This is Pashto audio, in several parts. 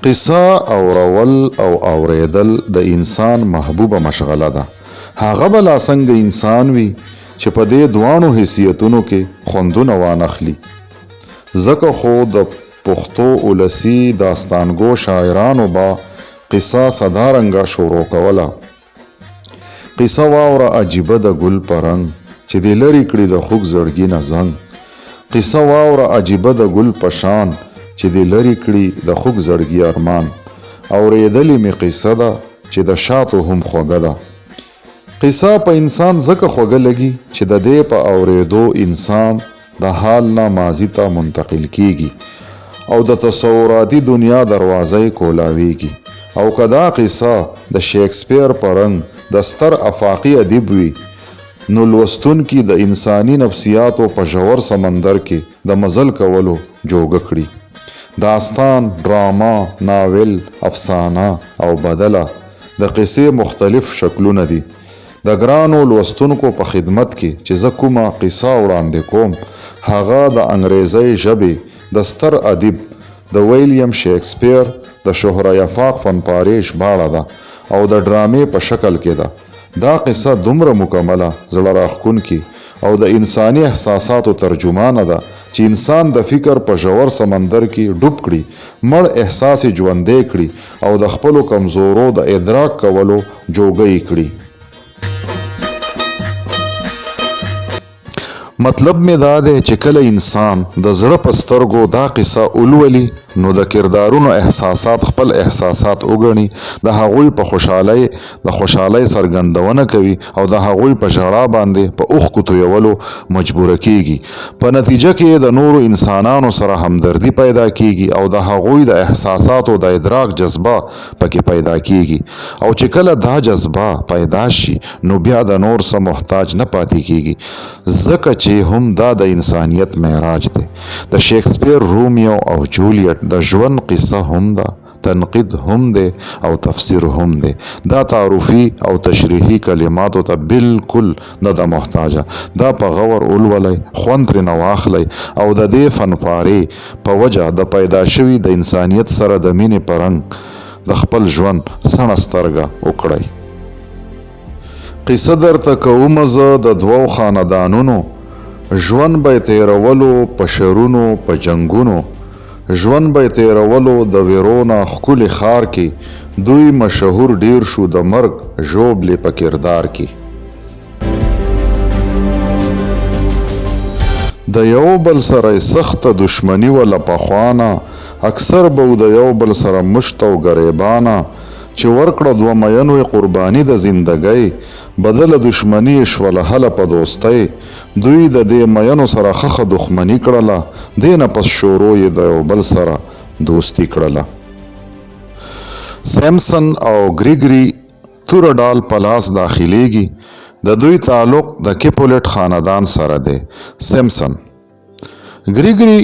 قصه اورول او اورېدل د انسان محبوبه مشغله ده. هغه به لا څنګه انسان وي چې په دې دواړو حیثیتونو کې خوندونه وانخلي. ځکه خو د پښتو اولسي داستانګو شاعرانو به قصه صدارنګه شروع کوله. قصه واوره عجیبه د ګل په رنګ چې دې لرې کړي د خوږ زړګي نه زنګ. قصه واوره عجیبه د ګل په شان چې دې لرې کړي د خوږ زړګي ارمان. اورېدلې مې قصه ده چې د شاتو هم خوږه ده. قصه په انسان ځکه خوږه لګي چې د دې په اورېدو انسان د حال نه ماضي ته منتقل کېږي او د تصوراتي دنیا دروازه یې کولاوېږي او که دا قصه د شیکسپیر په رنګ د ستر افاقي ادیب وي نو لوستونکي د انساني نفسیاتو په ژور سمندر کې د مزل کولو جوګه کړي. داستان، ډرامه، ناول، افسانه او بدله د قصې مختلف شکلونه دي. د ګرانو لوستونکو په خدمت کې چې زه کومه قصه وړاندې کوم هغه د انګرېزۍ ژبې د ستر ادیب د ویلیم شیکسپیر د شهره یفاق فنپارې ژباړه ده او د ډرامې په شکل کې ده. دا قصه دومره مکمله، زړه راښکونکې او د انساني احساساتو ترجمانه ده چې انسان د فکر په ژور سمندر کې ډوب کړي، مړ احساس یې ژوندی کړي او د خپلو کمزورو د ادراک کولو جوګه یې کړي. مطلب مې دا دی چې کله انسان د زړه په سترګو دا قصه ولولي نو د کردارونو احساسات خپل احساسات وګڼي، د هغوی په خوشحالۍ د خوشحالۍ څرګندونه کوي او د هغوی په ژړا باندې په اوښکو تویولو مجبوره کیږي. په نتیجه کې د نورو انسانانو سره همدردي پیدا کیږي او د هغوی د احساساتو د ادراک جذبه پکې پیدا کیږي او چې کله دا جذبه پیدا شي نو بیا د نور څه محتاج نه پاتې کیږي ځکه چې هم دا د انسانیت معراج دی. د شیکسپیر رومیو او جولیټ د ژوند قصه هم ده، تنقید هم دی او تفسیر هم دی. دا تعارفي او تشریحي کلماتو ته بالکل نه ده محتاجه. دا په غور ولولئ، خوند ترېنه واخلئ او د دې فنپارې په وجه د پیدا شوي د انسانیت سره د مینې په رنګ د خپل ژوند سڼه سترګه وکړئ. قصه درته کومه زه د دوو خاندانونو ژوند به یې تېرولو په شرونو په جنګونو ژوند به یې تېرولو د ویرونا ښکلي ښار کې دوی مشهور ډېر شو د مرګ ژوبلې په کردار کې. د یو بل سره یې سخته دښمني وه له پخوا نه اکثر به وو د یو بل سره مشت او ګرېبانه چې ورکړه دوه مینو یې قرباني د زندګۍ بدله دښمني یې شوله هله په دوستۍ دوی د دې مینو سره ښه ښه دښمني کړله دې نه پس شروع یې د یو بل سره دوستي کړله. سیمسن او ګریګري توره ډال په لاس داخلېږي، د دوی تعلق د کیپولیټ خاندان سره دی. سیمسن. ګریګري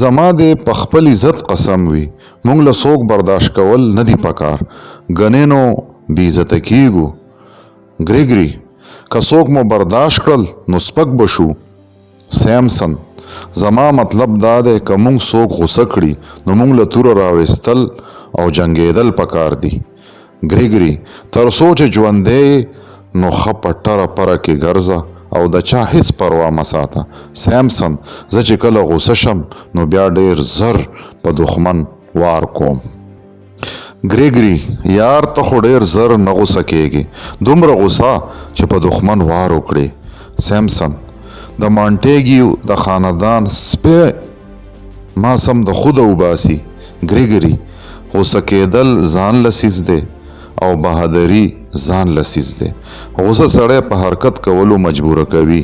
زما دې په خپل عزت قسم وي، مونږ له څوک برداشت کول نه دي پکار، ګنې نو بې عزته کېږو. ګریګري که څوک مو برداشت کړل نو سپک به شو. سیمسن زما مطلب دا دی که مونږ څوک غوسه کړي نو مونږ له توره راویستل او جنګېدل پکار دي. ګریګري، تر څو چې ژوندی یې نو ښه په ټره پره کې ګرځه او د چا هیڅ پروا مه ساته. سیمسن، زه چې کله غوسه شم نو بیا ډېر زر په دښمن وار کوم. ګریګري، یار ته خو ډېر زر نه غوسه کېږې، دومره غوسه چې په دښمن وار وکړې. سیمسن، د مانټیګیو د خاندان سپی ما سم د خوده وباسي. ګریګري، غوسه کېدل ځان له څیز دی او بهادري ځان له څیز دی. غوسه سړی په حرکت کولو مجبوره کوي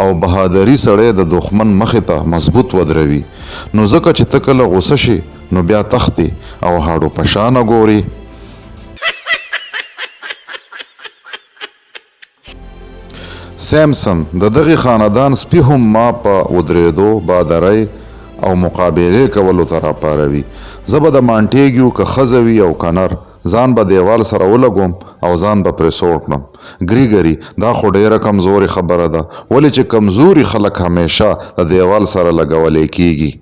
او بهادري سړی د دښمن مخې ته مضبوط ودروي. نو ځکه چې ته کله غوسه شې نو بیا تښتې او هاډو په شا نه ګورې. سیمسن، د دغې خاندان سپي هم ما په ودرېدو، بادرۍ او مقابلې کولو ته راپاروي. زه به د مانټېګیو که ښځه وي او که نر، ځان به دېوال سره ولګوم او ځان به پرې سوړ کړم. ګریګري، دا خو ډېره کمزورې خبره ده، ولې چې کمزوري خلک همېشه د دېوال سره لګولی کېږي.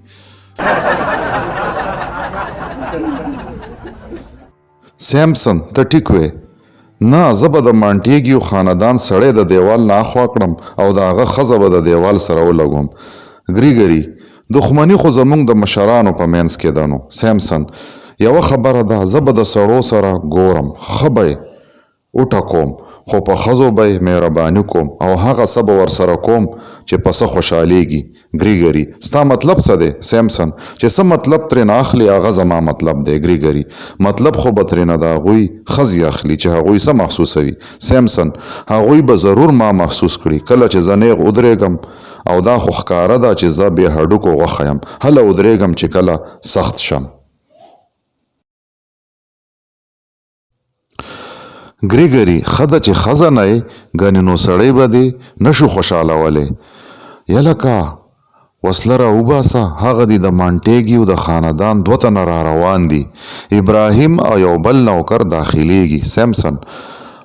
سیمپسن، ته ټیک وې. نه، زه به د مانټیګیو خاندان سړی د دېوال نه اخوا کړم او د هغه ښځه به د دېوال سره ولګوم. ګریګري، دښمني خو زموږ د مشرانو په منځ کې ده نو. سیمپسن، یوه خبره ده، زه به د سړو سره ګورم، ښه به یې وټکوم، خو په ښځو به یې مهرباني کوم او هغه څه به ورسره کوم چې په څه خوشحالېږي. ګریګري، ستا مطلب څه دی؟ سیمسن، چې څه مطلب ترېنه اخلې هغه زما مطلب دی. ګریګري، مطلب خو به ترېنه د هغوی ښځې اخلي چې هغوی څه محسوسوي. سیمسن، هغوی به ضرور ما محسوس کړي، کله چې زه نېغ ودرېږم او دا خو ښکاره ده چې زه بې هډوکو غوښه یم، هله ودرېږم چې کله سخت شم. ګریګري، ښه ده چې ښځه نه یې، ګنې نو سړی به دې نه شو خوشحالولی. یلکه! وسله را وباسه، هغه دي د مانټیګیو د خاندان دوه تنه را روان دي. ابراهیم او یو بل نوکر داخلېږي. سیمسن،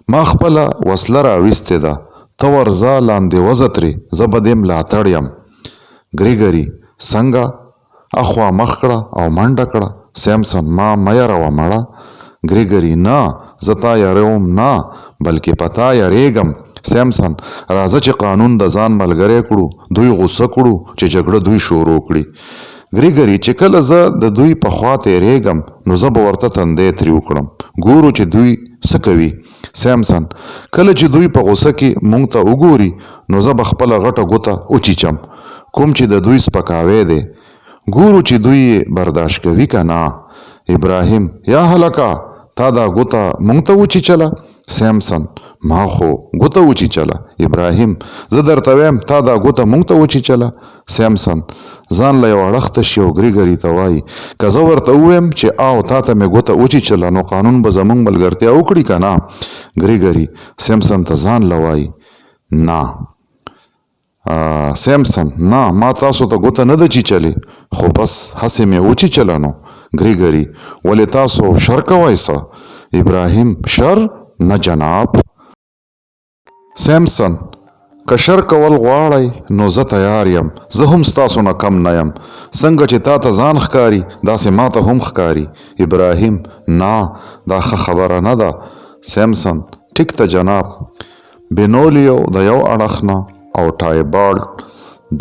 ما خپله وسله را ویستې ده، ته ورځه لاندې وځه ترې، زه به دې ملاتړ یم. ګریګري، څنګه؟ اخوا مخ کړه او منډه کړه. سیمسن، ما مه یروه مړه. ګریګري، نه، زه تا یروم نه، بلکې په تا یریږم. سیمسن، راځه چې قانون د ځان ملګری کړو، دوی غوسه کړو چې جګړه دوی شروع کړي. ګریګري، چې کله زه د دوی په خوا تیریږم نو زه به ورته تندی تریو کړم، ګورو چې دوی څه کوي. سیمسن، کله چې دوی په غوسه کې مونږ ته وګوري نو زه به خپله غټه ګوته وچیچم، کوم چې د دوی سپکاوی دی، ګورو چې دوی یې برداشت کوي که نه. ابراهیم، یا هلکه! تا دا ګوته مونږ ته وچیچله؟ سیمسن، ما خو ګوته وچیچله. ابراهیم، زه درته وایم تا دا ګوته مونږ ته وچیچله؟ سیمسن ځان له یو اړخ ته شي او ګریګري ته وایي، که زه ورته ووایم چې آو تا ته مې ګوته وچیچله نو قانون به زمونږ ملګرتیا وکړي که نه؟ ګریګري سیمسن ته ځان له وایي، نه. سیمسن، نه، ما تاسو ته ګوته نه ده چیچلې، خو بس هسې مې وچیچله نو. ګریګري، ولې تاسو شر کوئ څه؟ ابراهیم، شر؟ نه جناب. سیمسن، که شر کول غواړئ نو زه تیار یم، زه هم ستاسو نه کم نه یم، څنګه چې تا ته ځان ښکاري داسې ما ته هم ښکاري. ابراهیم، نه، دا ښه خبره نه ده. سیمسن، ټیک ته جناب. بینولیو د یو اړخ نه او ټایبالډ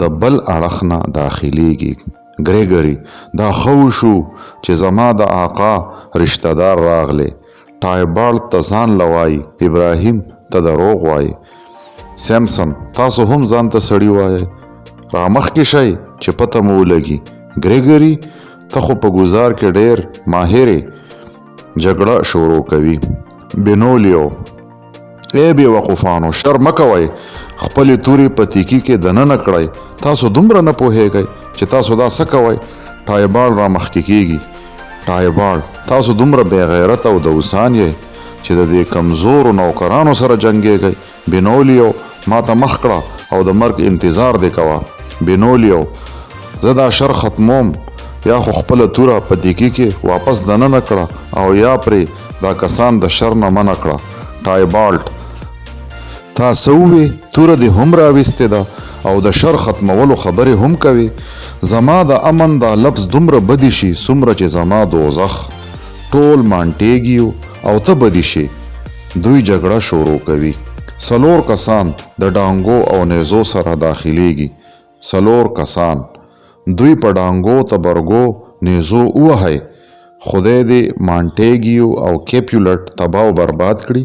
د بل اړخ نه داخلیږي. ګریګري، دا ښه وشو چې زما د آقا رشته دار راغلی. ټایبالډ ته ځان له وایي، ابراهیم، ته دروغ وایې. سیمسن، تاسو هم ځان ته سړي وایئ. رامخکې شئ چې پته مو ولګي. ګریګري، ته خو په ګوزار کې ډېر ماهر یې. جګړه شروع کوي. بینولیو، ای بې وقوفانو، شر مه کوئ، خپلې تورې په تیکي کې دننه کړئ، تاسو دومره نه پوهېږئ چې تاسو دا څه کوئ؟ ټایباړ را مخکې کېږي. ټایباړ، تاسو دومره بې غیرته او دوسان یئ چې د دې کمزورو نوکرانو سره جنګېږئ؟ بینولیو، ماته مخ کړه او د مرګ انتظار دې کوه. بینولیو، زه دا شر ختموم، یا خو خپله توره په تیکي کې واپس دننه کړه او یا پرې دا کسان د شر نه منع کړه. ټایبالټ، تا څه ووې؟ توره دې هم راویستې ده او د شر ختمولو خبرې هم کوې؟ زما د امن دا لفظ دومره بدې شي څومره چې زما دوزخ. ټول مانټیګیو او ته بدې شې. دوی جګړه شروع کوي. څلور کسان د ډانګو او نیزو سره داخلیږي. څلور کسان، دوی په ډانګو، تبرګو، نېزو ووهئ، خدای دې مانټېګیو او کېپیولټ تباه او برباد کړي.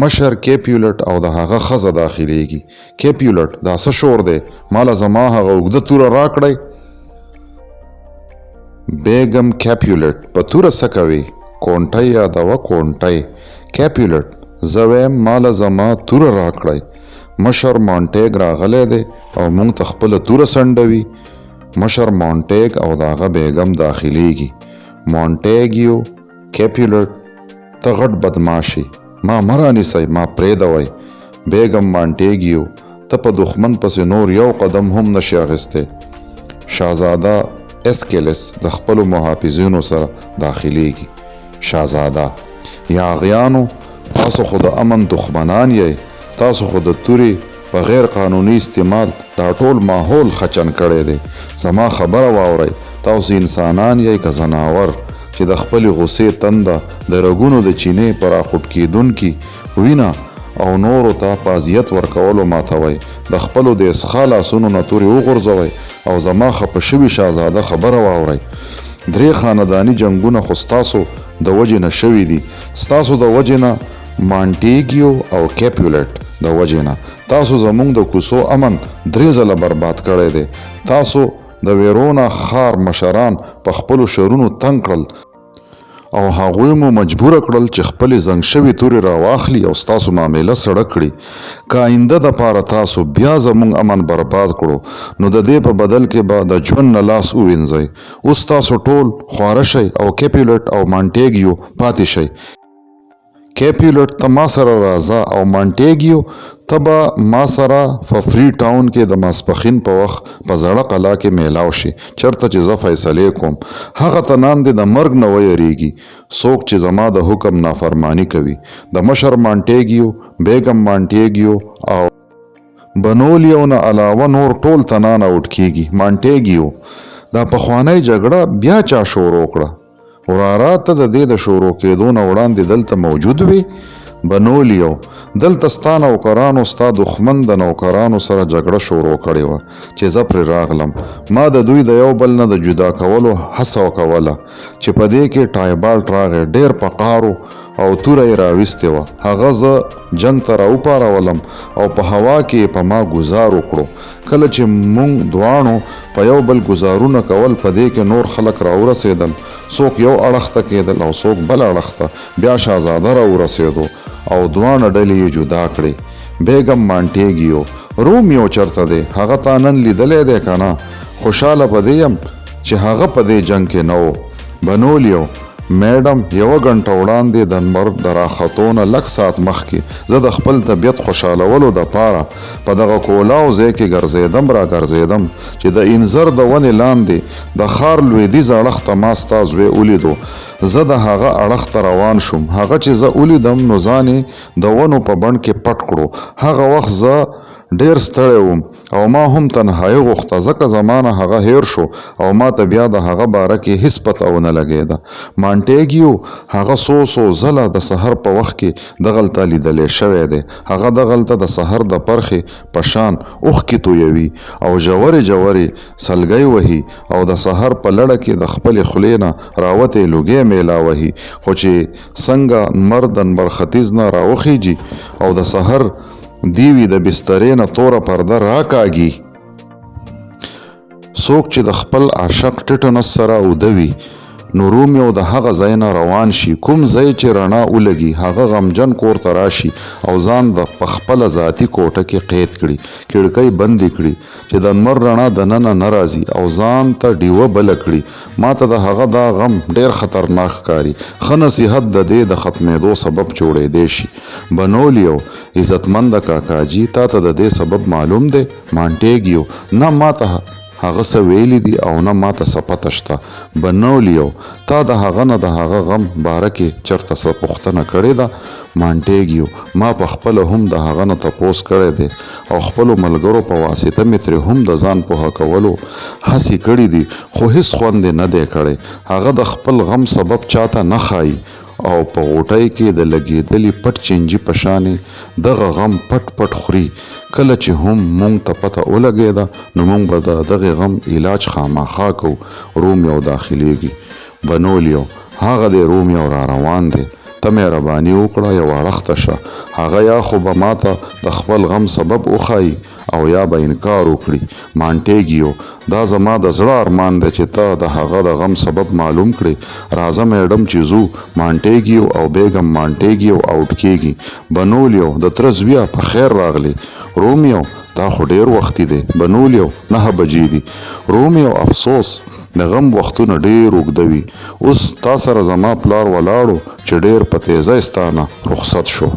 مشر کېپیولټ او د هغه ښځه داخلېږي. کېپیولټ، دا څه شور دی؟ ما له زما هغه اوږده توره راکړئ. بېګم کېپیولټ، په توره څه کوې؟ کونټۍ یادوه، کونټۍ. کېپیولټ، زه وایم ما له زما توره راکړئ. مشر مانټیګ راغلی دی او مونږ ته خپله توره څنډوي. مشر مانټیګ او د هغه بیګم داخلیږي. مانټیګیو، کیپیولټ، ته غټ بدمعاش یې، ما مه رانیسئ، ما پرېږدوئ. بیګم مانټیګیو، ته په دښمن پسې نور یو قدم هم نه شې اخیستی. شهزاده اسکیلس د خپلو محافظینو سره داخلیږي. شهزاده، یاغیانو! تاسو خو د امن دښمنان یئ، تاسو خو د تورې په غیر قانوني استعمال دا ټول ماحول خچن کړی دی. زما خبره واورئ، تاسو انسانان یئ که ځناور چې چې د خپلې غوسې تنده د رګونو د چینې په راخوټکېدونکي وینه او نورو ته په اذیت ورکولو ماتوئ. د خپلو دې سخا لاسونو نه تورې وغورځوئ او زما خپه شوي شهزاده خبره واورئ. درې خانداني جنګونه خو ستاسو د وجې نه شوي دي. ستاسو د وجې نه، مانټیګیو او کیپولیټ د وجې نه. تاسو زمونږ د کوڅو امن درې ځله برباد کړی دی. تاسو د ویرونا ښار مشران په خپلو شرونو تنګ کړل او هغوی مو مجبور کړل چې خپلې زنګ شوې تورې راواخلي او ستاسو معامله سړه کړي. که آینده دپاره تاسو بیا زمونږ امن برباد کړو نو د دې په بدل کې به د ژوند نه لاس ووینځئ. اوس تاسو ټول خواره شئ او کیپولیټ او مانټیګیو پاتې شئ. کیپیولټ ته ما سره راځه او مانټیګیو ته به ما سره په فري ټاون کې د ماسپښین په وخت په زړه قلا کې میلاو شې چرته چې زه فیصلې کوم. هغه تنان دې د مرګ نه ویریږي څوک چې زما د حکم نافرماني کوي. د مشر مانټیګیو، بیګم مانټیګیو او. بنولیو نه علاوه نور ټول تنان اوټ کیږي. مانټیګیو، دا پخوانۍ جګړه بیا چا شروع کړه؟ وراره ته د دې د شروع کېدو نه وړاندې دلته موجود وې؟ بنولیو، دلته ستا نوکرانو ستا دښمن د نوکرانو سره جګړه شروع کړې وه چې زه پرې راغلم. ما د دوی د یو بل نه د جدا کولو هڅه کوله چې په دې کې ټایبالټ راغی، ډېر په قهر و او توره یې راویستې وه. هغه زه جنګ ته راوپارولم او په هوا کې یې په ما ګوزار وکړو. کله چې مونږ دواړو په یو بل ګوزارونه کول په دې کې نور خلک راورسېدل، څوک یو اړخ ته کېدل او څوک بل اړخ ته، بیا شهزاده راورسېدو او دواړه ډلې یې جدا کړې. بیګم مانټیګیو، رومیو چرته دی؟ هغه تا نن لیدلی دی که نه؟ خوشحاله په دې یم چې هغه په دې جنګ کې نه و. بنولیو، میډم، یوه ګنټه وړاندې د نمر د راختو نه لږ ساعت مخکې زه د خپل طبیعت خوشحالولو د پاره په دغه کولاو ځای کې ګرځېدم را ګرځېدم چې د انځر د ونې لاندې د ښار لوېدیځ اړخ ته ما ستا زوی ولیدو. زه د هغه اړخ ته روان شوم. هغه چې زه ولیدم نو ځان یې د ونو په بڼ کې پټ کړو. هغه وخت زه ډېر ستړی وم او ما هم تنهايي غوښته ځکه زما نه هغه هېر شو او ما ته بيا د هغه باره کې هېڅ پته ونه لګېده. مانټېګيو هغه څو څو ځله د سحر په وخت کې دغلته ليدلی شوی دی. هغه دغلته د سحر د پرخې په شان اوښکې تويوي او ژورې ژورې سلګۍ وهي او د سحر په لړه کې د خپلې خولې نه راوتی لوګی مېلا وهي خو چې څنګه نمر د نمرختيځ نه راوخېژي او د سحر دیوی د بسترې نه توره پرده راکاږي. څوک چې د خپل عاشق ټټنس سره اوده وي نو رومیو د هغه ځای نه روان شي کوم ځای چې رڼا ولګي هغه غمجن کور ته راشي او ځان د په خپله ذاتي کوټه کې قید کړي کړکۍ بندې کړي چې د نمر رڼا دننه نه راځي او ځان ته ډیوه بله کړي ماته د هغه دا غم ډیر خطرناک ښکاري ښه نصیحت د دې د ختمېدو سبب جوړېدی شي. بنولیو، عزتمنده کاکاجي، تا ته د دې سبب معلوم دی؟ مانټیګیو، نه، ما ته هغه څه ویلي دي او نه ما ته څه پته شته. بنولیو، تا د هغه نه د هغه غم باره کې چرته څه پوښتنه کړې ده؟ مانټیګیو، ما په خپله هم د هغه نه تپوس کړی دی او خپلو ملګرو په واسطه مې ترې هم د ځان پوهه کولو هڅې کړې دي، خو هیڅ خوند یې نه دی کړی. هغه د خپل غم سبب چاته نه ښايي. او په غوټۍ کې د لګېدلي پټ چنجي په شانې دغه غم پټ پټ خوري، کله چې هم مونږ ته پته ولګېده نو مونږ به د دغې غم علاج خاماخا کوو، رومیو داخلېږي. بنولیو، هغه دی رومیو راروان دی، ته مهرباني وکړه یو اړخ ته شه، هغه یا خو به ماته د خپل غم سبب وښايي او یا به انکار وکړي. مانټیګیو، دا زما د زړه ارمان دی چې ته د هغه د غم سبب معلوم کړې. راځه میډم چې ځو. مانټیګیو او بیګم مانټیګیو اوټ کیږي. بنولیو، د تره زویه په خیر راغلې. رومیو، دا خو ډیر وختي دی. بنولیو، نهه بجې دي. رومیو، افسوس! د غم وختونه ډیر اوږده وي. اوس تا سره زما پلار ولاړو چې ډیر په تیزۍ ستا نه رخصت شو.